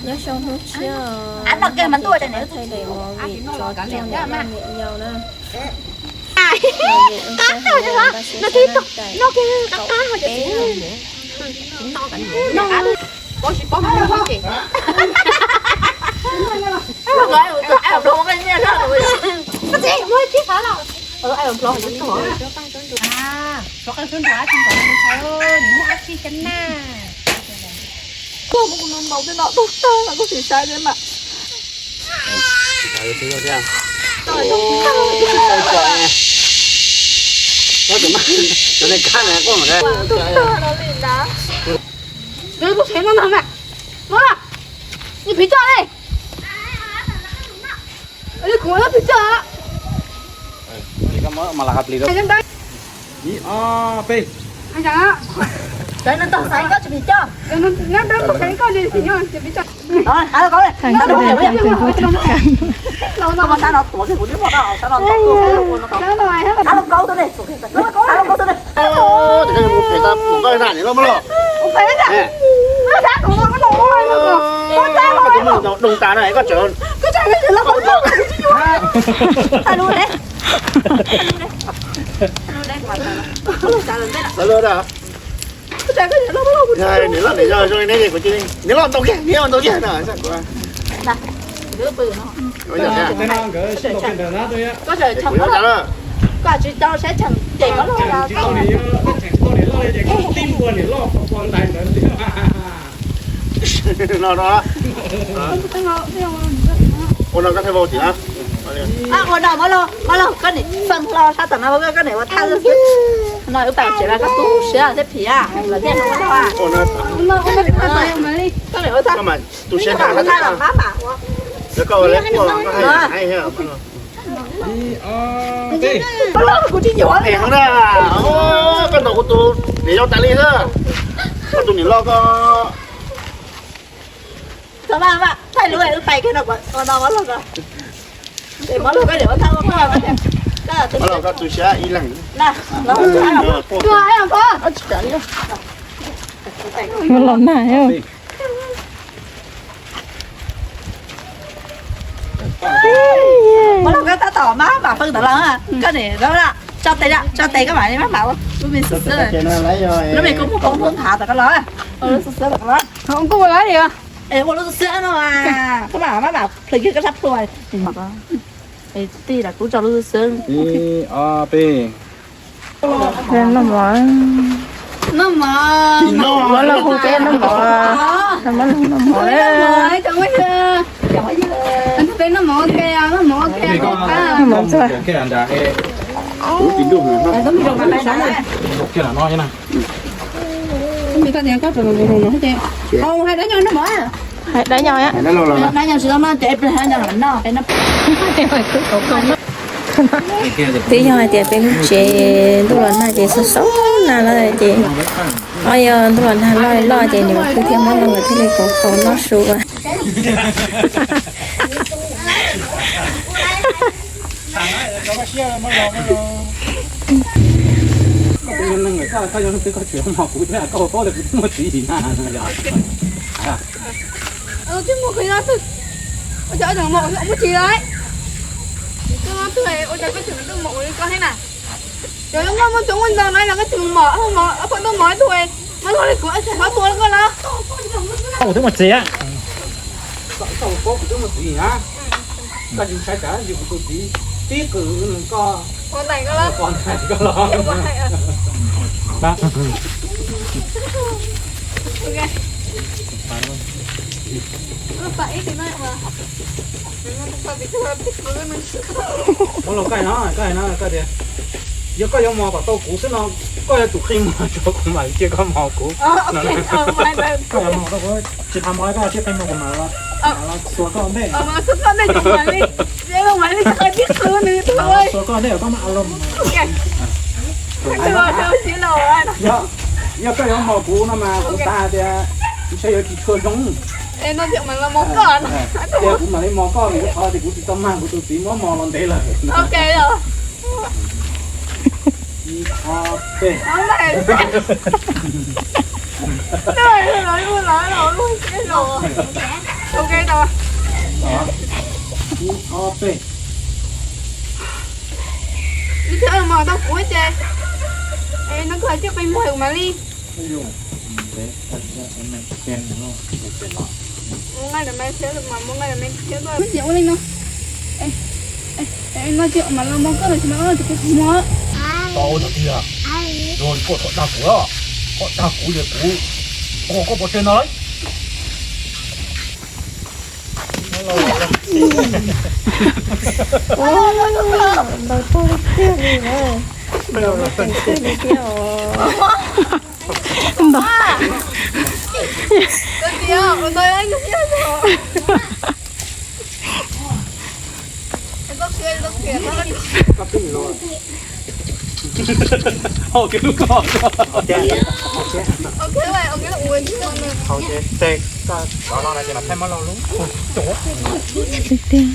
Nyob zoo hnub tshiab, thaij daim movie tsov rog niam loj niam yau na. Movie ua saib hais tias npaj siab sab laj daim kaum peb na. Ib, ob, peb. Doog tas na koj tseem niam loj niam yau zoo li neb ces kuv cia li niam loj ntau kiag niam yau ntau kiag no. No no. Ua no koj thaij vau tim na. Ua no, Mab Laug, Mab Laug, koj niam xeeb hlo sab tom no, koj niam ua thaj xwb. No ua tau tsev las koj tu siab thiab phim los thiaj ua no. Koj niam ua thaj, koj mas tu siab thiab. Koj ua li koj hais. Kuv tsis yuav li na. Koj ntaus kuv tus niam yau tas li xwb. Koj tus niam loj koj. Thaij lub wb pais kiag no, ua no Mab Laug ko. Mab Laug koj niam ua thaj, Mab Laug koj tu siab ib leeg. Los nag. Mab Laug koj tab tom mab mam feej ntawd los, koj niam tso tes, tso tes koj mam li mab mam ua lub me xwb xwb. Lub me koj muab koj muab nthav tom koj los, ua lub xwb xwb tom koj los. Ua lub xwb xwb no, koj mam mab mam plhws kiag koj sab plhu. Tij las kuv tso lub xwb xwb. Ib, ob, peb. Noj mov. Noj mov. Mab Laug hu peb noj mov. Mab Laug noj mov. Peb noj mov ua ke, noj mov ua ke. Noj mov txog. Hais dab nyo, noj mov. Hais dab nyo. Twb yog hais tias peb lub tsev ntuj los nag ces xaus xaus nag lawm ces, o yog ntuj los nag loj loj ces niam khwb thiab Mab Laug nkawd thiaj li khov kho noj su. Twb muaj qhov no twg, ua cas ua tseem muaj qhov no twg, ua cas ua tseem muaj qhov no twg, ua cas koj tseem tuaj mos ua li koj thiab na? Cov muaj muaj coob muaj ntau no los koj tseem mos, ob phav tuaj mos ib tug, Mab Laug li kuv ua tseem mos tua koj los. Kuv twb muaj txiv. Koj tsis saib cas yus kuv tus txiv tib qws koj, koj tais koj los. Muab los koj hais no, koj hais no koj tias, yog koj yuav mos kom tau kuv xwb no, koj yuav tsum qhia mos rau kuv mam li cia koj mos kuv. Koj yuav mos rau kuv, tsis qhia mos koj tsis qhia mos kuv mam los xuas koj ntej. Xuas koj ntej koj mam los. Yog, yog koj yuav mos kuv no mas kuv xav tias kuv saib yuav tsis tshua zoo. Tias kuv mam li mos koj vim rau qhov tias kuv tsis tau mag kuv tus txiv muab mos los ntev lawm. Ib, ob, peb. Ib ob peb. Ib thiab mas tau kuv ces, es no kuv hais tias peb muag mas li. Mus nqa lawm me thiab mas mus nqa lawm me thiab. Ua li no, no ces mas los mus koj los tsis mas los tsis kuv mus. Tau tiag, koj dag kuv, koj dag kuv ces kuv, koj pov tseg no lauj. Ntau toj tiag li na. Ntau toj tiag li thiab os. Ntau. Hau kiag lub ko. Hau ces teg, koj rov no no ces mas pheej muab lauj lub. Tiag tiag.